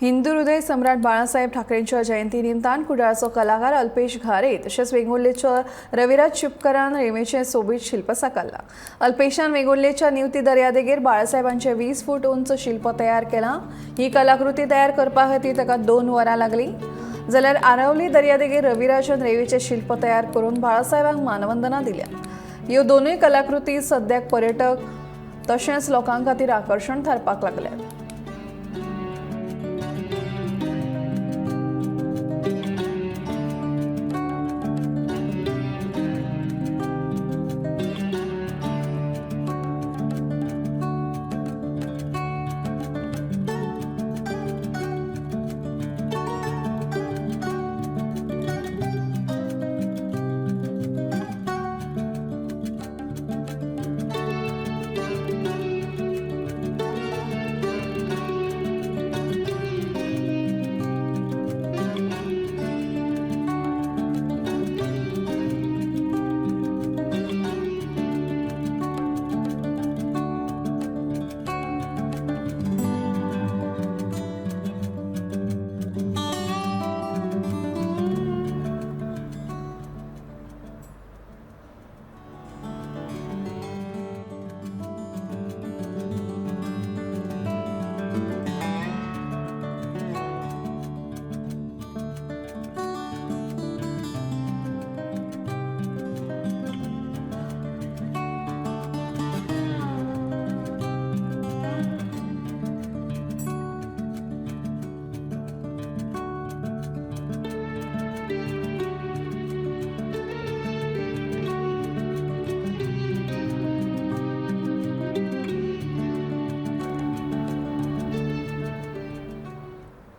हिंदू हृदय सम्राट बाळासाहेब ठाकरेंच्या जयंती निमतान कुडाळचो कलाकार अल्पेश घारे तशेंच वेंगुर्लेचो रविराज चिपकरान रेंवेचें सोबीत शिल्प साकारलां. अल्पेशान वेंगुर्लेच्या निवती दर्यादेगेर बाळासाहेबांचें 20 फूट उंच शिल्प तयार केलां. ही कलाकृती तयार करपा खातीर ताका 2 वरां लागलीं, जाल्यार आरवली दर्यादेगेर रविराजान रेंवेचें शिल्प तयार करून बाळासाहेबांक मानवंदना दिल्या. ह्यो दोनूय कलाकृती सद्याक पर्यटक तशेंच लोकां खातीर आकर्शण थारपाक लागल्यात.